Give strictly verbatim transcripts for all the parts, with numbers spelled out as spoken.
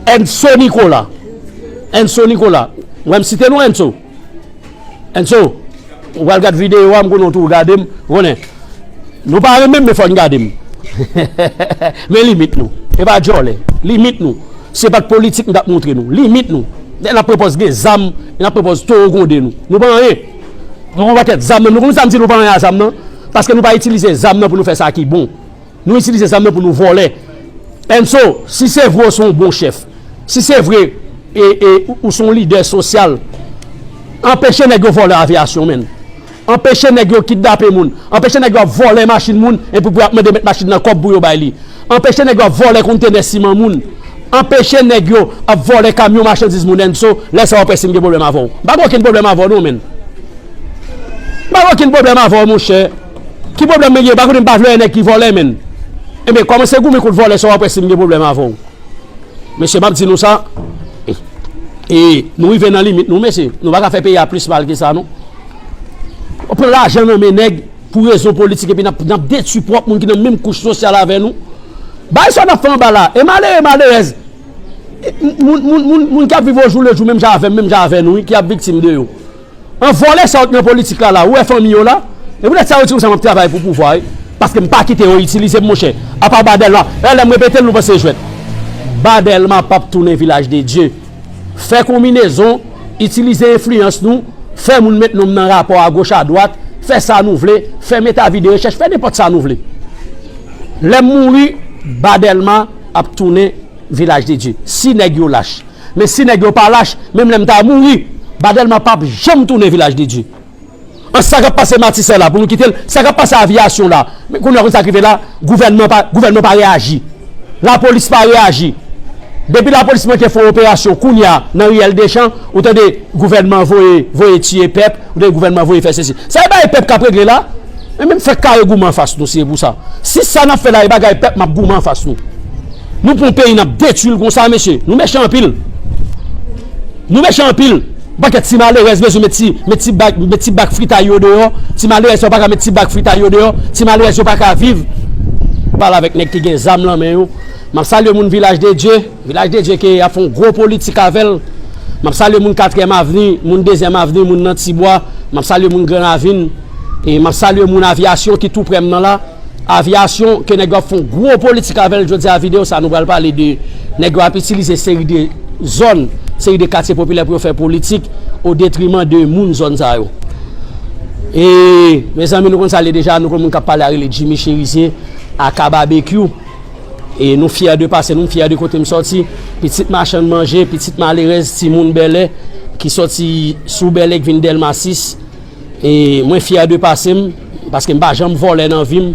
Enso Nicolas. Enso Nicolas. Ou wè m site non Enso. Enso, ou pral gad videyo a, m konnen w tou gade m, ou konnen. Nou pa renmen m, men fò n gade m. Men limit nou. E pa djòlè. Limit nou. Se pa t politik m t ap montre nou. Limit nou. Lè n ap pran pòz gen zam, n ap pran pòz towo gwonde nou. Nou pa anyen. Nou gen yon pakèt zam nan. Nou konn sa m di nou pa anyen a zam nan? Paske nou pa itilize zam nan pou nou fè sa ki bon. Nou itilize zam nan pou nou vòlè. Enso, si se vre w se yon bon chèf, si se vre e, e, ou, ou se yon lidè sosyal, anpeche nèg yo vòlè avyasyon, menn. Anpeche nèg yo kidnape moun. Anpeche nèg yo ap vòlè machin moun, epi pou y ap mande mèt machin nan kòb pou yo bay li. Anpeche nèg yo ap vòlè kontenè siman moun. Anpeche nèg yo ap vòlè kamyon machandiz moun, Enso, lè sa w ap wè si m gen pwoblèm avè w. M pa gen okenn pwoblèm avè w non, menn. M pa gen okenn pwoblèm avè w, monchè. Ki pwoblèm mwen gen? Pa konnen m pa vle wè nèg ki vòlè, menn. Enben, kòmanse goumen kont vòlè sa w ap wè si m gen pwoblèm avè w. Mesye, m ap di nou sa. E nou rive nan limit nou, mesye. Nou pa ka fè peyi a plis mal ke sa, non. Ou pran lajan nan men nèg pou rezon politik, epi n ap, n ap detwi pwòp moun ki nan menm kouch sosyal avè nou. Bagay sa n ap fè anba la. E malere, malerèz. E moun, moun, moun, moun k ap viv ojoulejou, menm jan avè m, menm jan avè nou, wi, ki ap viktim de yo. An vòlè sa yo k nan politik la, la, ou wè fanmi yo la? E poutèt sa yo di konsa m ap travay pou pouvwa, wi. Paske m pa kite yo itilize m, monchè. Apa ba Dèlma. E lè m repete l, nou panse jwèt. Ba Dèlma p ap tounen Vilaj de Dye. Fè konbinezon, itilize enfliyans nou, fè moun met non m nan rapò agoch adwat, fè sa nou vle, fè meta videyo rechèch, fè nenpòt sa nou vle. Lè m mouri, ba Dèlma ap tounen Vilaj de Dye. Si nèg yo lach. Men si nèg yo pa lach, menm lè m ta mouri, ba Dèlma p ap janm tounen Vilaj de Dye. An sa k ap pase Matisan la, pou nou kite l, sa k ap pase Aviyasyon la, men kounye a konn sa k rive la, gouvènman pa, gouvènman pa reyaji. Lapolis pa reyaji. Depi lapolis manke fè yon operasyon, kounye a, nan riyèl Dechan, ou tande gouvènman voye, voye tiye pèp, ou tande gouvènman voye fè sesi. Sa e bagay pèp k ap regle la? Men menm fèk kare goumen anfas nou, si se pou sa. Si sa n ap fè la e bagay pèp, m ap goumen anfas nou. Nou pran peyi, n ap detwi l konsa, mesye. Nou mechan anpil. Nou mechan anpil. Yon pakèt ti malerèz bezwen met ti, met ti bak, met ti bak fritay yo deyò. Ti malerèz yo pa ka met ti bak fritay yo deyò. Ti malerèz yo pa ka viv. Pale avèk nèg ki gen zam nan men yo. M ap salye moun Vilaj de Dye. Vilaj de Dye ke y ap fè yon gwo politik avè l. M ap salye moun Katriyèm Avni, moun Dezyèm Avni, moun nan Tibwa. M ap salye moun Gran Ravin. E m ap salye moun Aviyasyon ki tou prè m nan la. Aviyasyon, ke nèg yo ap fè yon gwo politik avè l jodi a, videyo sa nou pral pale de nèg yo ap itilize seri de zòn, seri de katye popilè pou yo fè politik o detriman de moun zòn sa yo. E, mezanmi, nou konn sa l ye deja, nou konn moun k ap pale a rele Jimmy Cherizier, aka Babekyou. E nou fyè de pase nou, m fyè de kote m sòti. Pitit machann manje, pitit malerèz, timoun bèlè ki sòti sou bèlè k vin Dèlma sis. E mwen fyè de pase m, paske m pa janm vòlè nan vi m.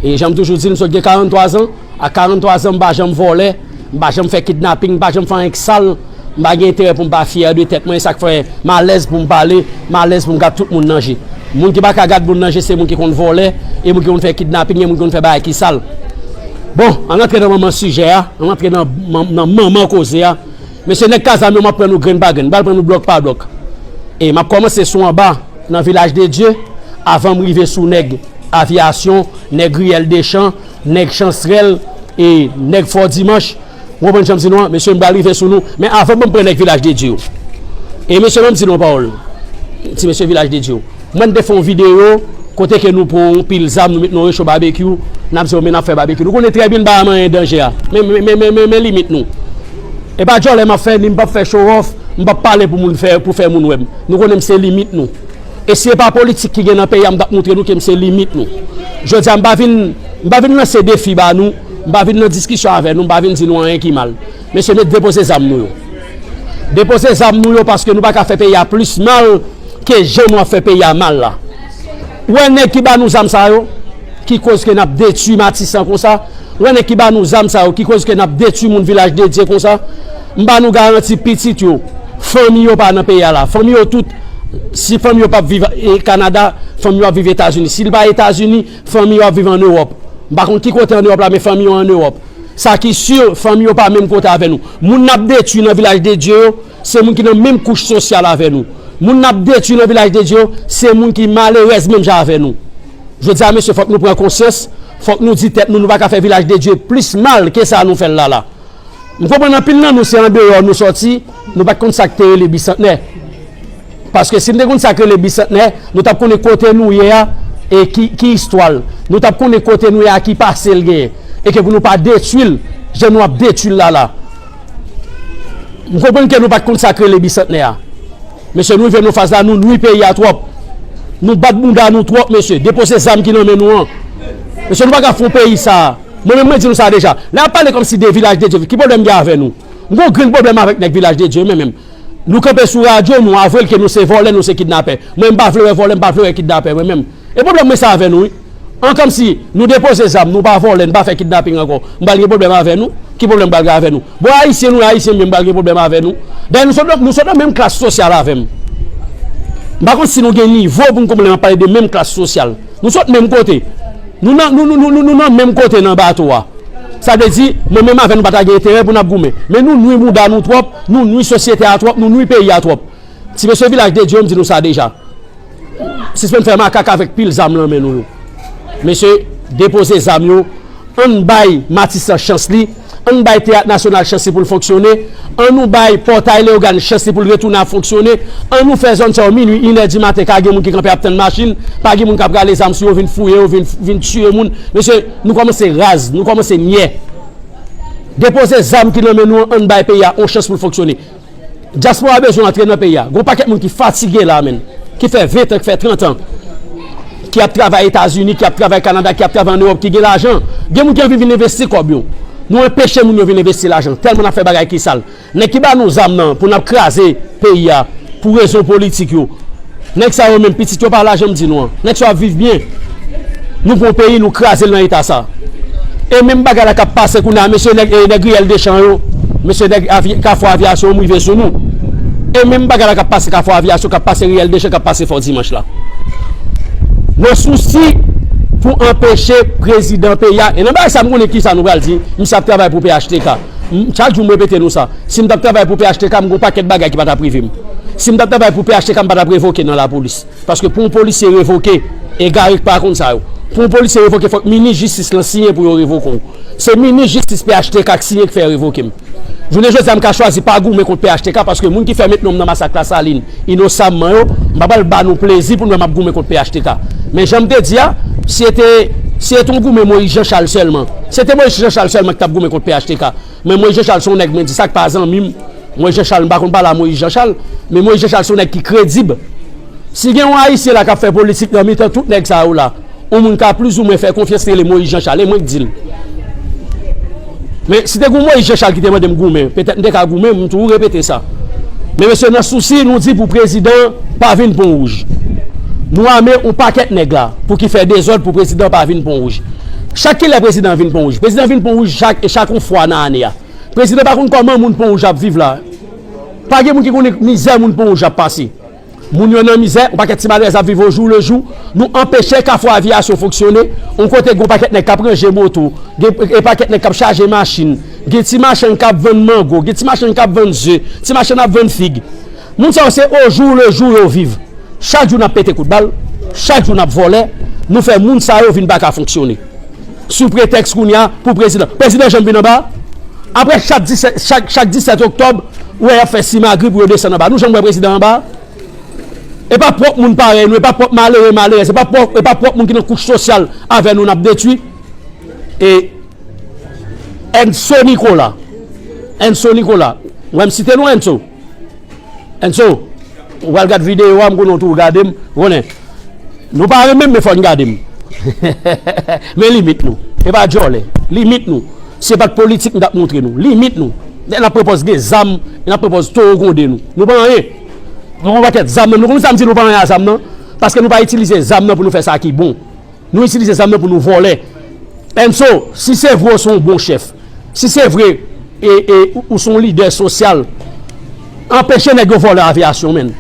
E jan m toujou di l, m sot gen karannntwa zan. A karannntwa zan, m pa janm vòlè, m pa janm fè kidnaping, m pa janm fè anyen k sal. M pa gen enterè pou m pa fyè de tèt mwen, e sa k fè m alèz pou m pale, m alèz pou m gad tout moun nan je. Moun ki pa ka gad moun nan je, se moun ki konn vòlè, e moun ki konn fè kidnaping, e moun ki konn fè bagay ki sal. Bon, ann antre nan manman sijè a, ann antre nan, nan manman koze a. Mesye, nèg k a zam yo, m ap pran nou grenn pa grenn, m pral pran nou blòk pa blòk. E m ap kòmanse sou anba, nan Vilaj de Dye, avan m rive sou nèg Aviyasyon, nèg Riyèl Dechan, nèg Chansrèl, e nèg Fò Dimanch. Ou konprann jan m di nou an? Mesye, m pral rive sou nou. Men avan, ban m pran nèg Vilaj de Dye yo. E mesye, ban m di nou yon pawòl. Ti mesye Vilaj de Dye yo. Mwen, m te fè yon videyo kote ke nou pran yon pil zam, nou met nan recho babekyou, n ap di yo, men n ap fè babekyou. Nou konnen trè byen n pa janm anyen danje a. Men, men, men, men, men, men limit nou. E pa djòlè m ap fè, ni m p ap fè show off, m p ap pale pou moun fè, pou fè moun wè m. Nou konnen m se limit nou. E si e pa politik ki gen nan peyi a, m t ap montre nou ke m se limit nou. Jodi a, m pa vin, m pa vin lanse defi ba nou, m pa vin nan diskisyon avè nou, m pa vin di nou anyen ki mal. Mesye, met depoze zam nou yo. Depoze zam nou yo paske nou pa ka fè peyi a plis mal ke jan nou ap fè peyi a mal la. Ou wè nèg ki ba nou zam sa yo, ki koz ke n ap detwi Matisan konsa? Ou wè nèg ki ba nou zam sa yo, ki koz ke n ap detwi moun Vilaj de Dye konsa? M ba nou garanti pitit yo, fanmi yo pa nan peyi a la. Fanmi yo tout, si fanmi yo p ap viv e Kanada, fanmi yo ap viv Etazini. Si l pa Etazini, fanmi yo ap viv ann Ewòp. M pa konn ki kote ann Ewòp la, men fanmi yo ann Ewòp. Sa ki si, fanmi yo pa menm kote avè nou. Moun n ap detwi nan Vilaj de Dye yo, se moun ki nan menm kouch sosyal avè nou. Moun n ap detwi nan Vilaj de Dye yo, se moun ki malerèz menm jan avè nou. Jodi a, mesye, fòk nou pran konsyans, fòk nou di tèt nou, nou pa ka fè Vilaj de Dye plis mal ke sa nou fè l la la. M konprann anpil nan nou se andeyò nou sòti, nou pa t konn sa k te rele Bisantnè. Paske si n te konn sa k rele Bisantnè, nou t ap konnen kote nou ye a, e ki, ki istwa l. Nou t ap konnen kote nou ye a, ki pase l genyen. E ke pou nou pa detwi l, jan nou ap detwi l la la. M konprann ke nou pa t konn sa k rele Bisantnè a. Mesye, nou rive nan faz la, nou nwi peyi a twòp. Nou bat bounda nou twòp, mesye. Depoze zam ki nan men nou an. Mesye, nou pa ka fè yon peyi sa a. Mwen menm, mwen di nou sa deja. Lè y ap pale kòmsi de Vilaj de Dye, ki pwoblèm gen avè nou? M gon grenn pwoblèm avèk nèg Vilaj de Dye, mwen menm. Nou kanpe sou radyo, nou avwe l ke nou se vòlè, nou se kidnapè. Mwen, m pa vle wè vòlè, m pa vle wè kidnapè, mwen menm. E pwoblèm mwen sa avè nou, wi. An kòmsi nou depoze zam, nou pa vòlè, nou pa fè kidnaping ankò. M pral gen pwoblèm avè nou? Ki pwoblèm m pral gen avè nou? Bon, Ayisyen nou, Ayisyen m ye, m pral gen pwoblèm avè nou? Dayè, nou sot nan, nou sot nan menm klas sosyal avè m. M pa konn si nou gen nivo pou n konprann lè m ap pale de menm klas sosyal. Nou sot menm kote. Nou nan, nou, nou, nou, nou, nou nan menm kote nan bato a. Sa vle di, mwen menm avè nou pa ta gen enterè pou n ap goumen. Men nou nwi bounda nou twòp, nou nwi sosyete a twòp, nou nwi peyi a twòp. Ti mesye Vilaj de Dye yo, m di nou sa deja. Sispann fè makak avèk pil zam nan men nou yo. Mesye, depoze zam yo. Ann bay Matissan chans li. Ann bay Teyat Nasyonal chans li pou l fonksyone. Ann nou bay Pòtay Leyogàn chans li pou l retounen ap fonksyone. Ann nou fè zòn sa yo minui, inè di maten, ka gen moun ki kanpe ap tann machin. Pa gen moun k ap rale zam sou yo, vin fouye yo, vin, vin tiye moun. Mesye, nou kòmanse raz, nou kòmanse nyè. Depoze zam ki nan men nou an, ann bay peyi a yon chans pou l fonksyone. Dyaspora bezwen antre nan peyi a. Gon pakèt moun ki fatige la, menn. Ki fè ven tan, ki fè trant an. Ki ap travay Etazini, ki ap travay Kanada, ki ap travay ann Ewòp, ki gen lajan. Gen moun ki anvi vin envesti kòb yo. Nou anpeche moun yo vin envesti lajan. Tèlman n ap fè bagay ki sal. Nèg ki ba nou zam nan pou n ap kraze peyi a, pou rezon politik yo. Nèg sa yo menm, pitit yo pa la, jan m di nou an. Nèg sa yo ap viv byen. Nou pran peyi, nou kraze l nan eta sa. E menm bagay la k ap pase kounye a, mesye nèg, e nèg Riyèl Dechan yo, mesye nèg avi-, Kafou Aviyasyon yo rive sou nou. E menm bagay la k ap pase Kafou Aviyasyon, k ap pase Riyèl Dechan, k ap pase Fò Dimanch la. Nan sousi pou anpeche prezidan peyi a, e nan bagay sa m konnen kisa nou pral di, misye ap travay pou P H T K. M, chak jou m repete nou sa. Si m t ap travay pou P H T K, m gon pakèt bagay ki pa t ap rive m. Si m t ap travay pou P H T K, m pa t ap revoke nan lapolis. Paske pou yon polisye revoke, egare k pa konn sa yo. Pou yon polisye revoke, fòk minis jistis lan siyen pou yo revoke w. Se minis jistis P H T K k siyen k fè revoke m. Jounen jodi a, m ka chwazi pa goumen kont P H T K paske moun ki fè met non m nan masak Lasalin, inosamman yo, m pa pral ba nou plezi pou nou wè m ap goumen kont P H T K. Men jan m te di a, si se te, si se te yon goumen Moyiz Janchal sèlman, si se te Moyiz Janchal sèlman ki t ap goumen kont P H T K, men Moyiz Janchal se yon nèg, men di sa k pa zanmi m. Moyiz Janchal, m pa konn pale a Moyiz Janchal, men Moyiz Janchal se yon nèg ki kredib. Si gen yon Ayisyen la k ap fè politik nan mitan tout nèg sa yo la, yon moun ka plizoumwen fè konfyans rele Moyiz Janchal, e mwen k di l. Men si te gen yon Moyiz Janchal ki te mande m goumen, petèt m te ka goumen, m toujou repete sa. Men mesye, nan sousi nou di pou prezidan pa vin Pon Wouj. Nou ame yon pakèt nèg la pou ki fè dezòd pou prezidan pa vin Pon Wouj. Chak kilè prezidan vin Pon Wouj? Prezidan vin Pon Wouj chak, chak yon fwa nan ane a. Prezidan pa konn kòman moun Pon Wouj ap viv la. Pa gen moun ki konnen mizè moun Pon Wouj ap pase. Moun yo nan mizè, yon pakèt ti malèrèz ap viv o jou le jou. Nou anpeche Kafou Aviyasyon fonksyone, yon kote gen yon pakèt nèg k ap ranje moto, gen e pakèt nèg k ap chaje machin, gen ti machann k ap vann mango, gen ti machann k ap vann ze, ti machann ap vann fig. Moun sa yo se o jou le jou yo viv. Chak jou n ap pete kout bal, chak jou n ap vòlè, nou fè moun sa yo vin pa ka fonksyone. Sou pretèks kounye a pou prezidan. Prezidan janm vin anba? Apre chak disèt, chak, chak disèt oktòb, ou wè y ap fè simagri pou yo desann anba. Nou janm wè prezidan anba? E pa pwòp moun parèy nou, e pa pwòp malere, malerèz, e pa pwòp, e pa pwòp moun ki nan kouch sosyal avè nou n ap detwi. E Enso Nicolas. Enso Nicolas. Ou wè m site non Enso? Enso, ou pral gad videyo a, m konnen w toujou gade m, ou konnen. Nou pa renmen m, men fò n gade m. Men limit nou. E pa djòlè. Limit nou. Si se pa t politik, m t ap montre nou. Limit nou. Lè n ap pran pòz gen zam, n ap pran pòz towo gwonde nou. Nou pa anyen. Nou gon pakèt zam nan. Nou konn sa m di nou pa anyen a zam nan? Paske nou pa itilize zam nan pou nou fè sa ki bon. Nou itilize zam nan pou nou vòlè. Enso, si se vre w se yon bon chèf, si se vre, e, e, ou, ou se yon lidè sosyal, anpeche nèg yo vòlè aviyasyon, menn.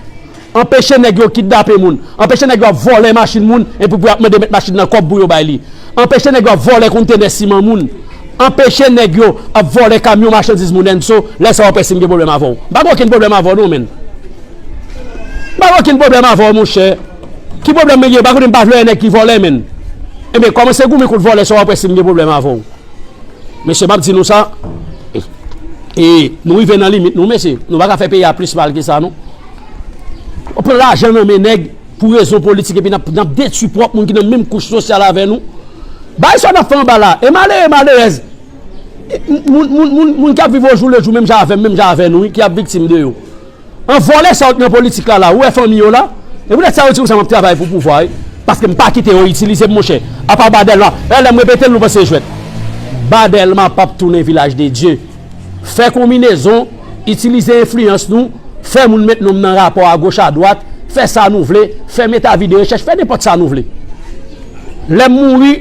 Anpeche nèg yo kidnape moun. Anpeche nèg yo ap vòlè machin moun, epi pou y ap mande mèt machin nan kòb pou yo bay li. Anpeche nèg yo ap vòlè kontenè siman moun. Anpeche nèg yo ap vòlè kamyon machandiz moun, Enso, lè sa w ap wè si m gen pwoblèm avè w. M pa gen okenn pwoblèm avè w non, menn. M pa gen okenn pwoblèm avè w, monchè. Ki pwoblèm mwen gen? Pa konnen m pa vle wè nèg ki vòlè, menn. Enben, kòmanse goumen kont vòlè sa w ap wè si m gen pwoblèm avè w. Mesye, m ap di nou sa. E nou rive nan limit nou, mesye. Nou pa ka fè peyi a plis mal ke sa, non. Ou pran lajan nan men nèg pou rezon politik, epi n ap, n ap detwi pwòp moun ki nan menm kouch sosyal avè nou. Bagay sa n ap fè anba la, e malere, malerèz, moun, moun, moun, moun k ap viv ojou lejou, menm jan avè m, menm jan avè nou, wi, ki ap viktim de yo. An vòlè sa yo k nan politik la, la, ou wè fanmi yo la? E poutèt sa yo di konsa m ap travay pou pouvwa, wi. Paske m pa kite yo itilize m, monchè. Apa Ba Dèlma. E lè m repete l, nou panse e jwèt. Ba Dèlma p ap tounen Vilaj de Dye. Fè konbinezon, itilize enfliyans nou, fè moun met non m nan rapò agoch adwat, fè sa nou vle, fè meta vi de rechèch, fè nenpòt sa nou vle. Lè m mouri,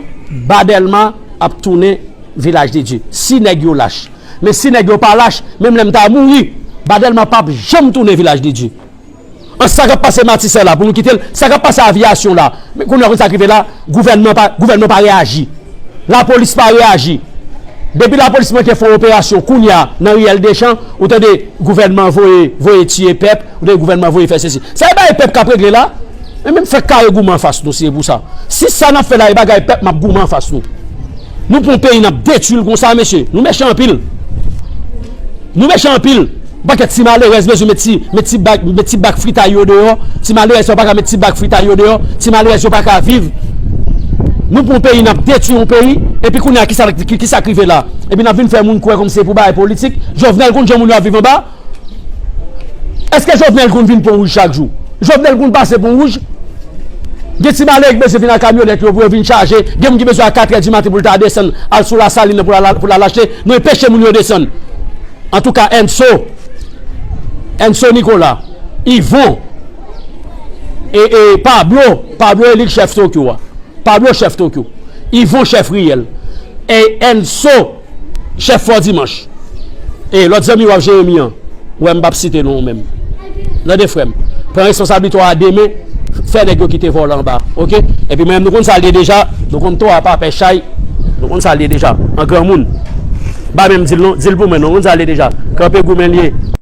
Ba Dèlma ap tounen Vilaj de Dye. Si nèg yo lach. Men si nèg yo pa lach, menm lè m ta mouri, Ba Dèlma p ap janm tounen Vilaj de Dye. An sa k ap pase Matisèl la, pou nou kite l, sa k ap pase Aviyasyon la, men kounye a konn sa k rive la, gouvènman pa, gouvènman pa reyaji. Lapolis pa reyaji. Depi lapolis manke fè yon operasyon, kounye a, nan riyèl Dechan, ou tande gouvènman voye, voye tiye pèp, ou tande gouvènman voye fè sesi. Sa e bagay pèp k ap regle la? Men menm fèk kare goumen anfas nou, si e pou sa. Si sa n ap fè la e bagay pèp, m ap goumen anfas nou. Nou pran peyi, n ap detwi l konsa, mesye. Nou mechan anpil. Nou mechan anpil. Yon pakèt ti malerèz bezwen met ti, met ti bak, met ti bak fritay yo deyò. Ti malerèz yo pa ka met ti bak fritay yo deyò. Ti malerèz yo pa ka viv. Nou pran peyi, n ap detwi yon peyi. Epi kounye a, kisa, ki, kisa k rive la? Epi n ap vin fè moun kwè kòmsi se pou bagay politik. Jovenel konn jan moun yo ap viv anba? Èske Jovenel konn vin Pon Wouj chak jou? Jovenel konn pase Pon Wouj? Gen ti malere ki bezwen vin ak kamyonèt yo pou yo vin chaje. Gen moun ki bezwen a katrè di maten pou l ta desann al sou Lasalin nan pou l al, pou l al achte. Nou enpeche moun yo desann. Antouka, Enso, Enso Nicolas, Yvon, e, e Pablo, Pablo e li k chèf Tokyo a. Pablo chèf Tokyo. Yvon chèf Riyèl. E Enso chèf Fò Dimanch. E lòt zanmi w ap Jeremi an, ou wè m p ap site non w menm. Tande frè m. Pran responsablite w a de men, fè nèg yo kite vòlè anba, oke? Epi mwen menm nou konn sa l ye deja, nou konn tò a pa pè chay, nou konn sa l ye deja. An granmoun. M pa menm di l non, di l pou mwen non, nou konn sa l ye deja. Kanpe goumen l ye.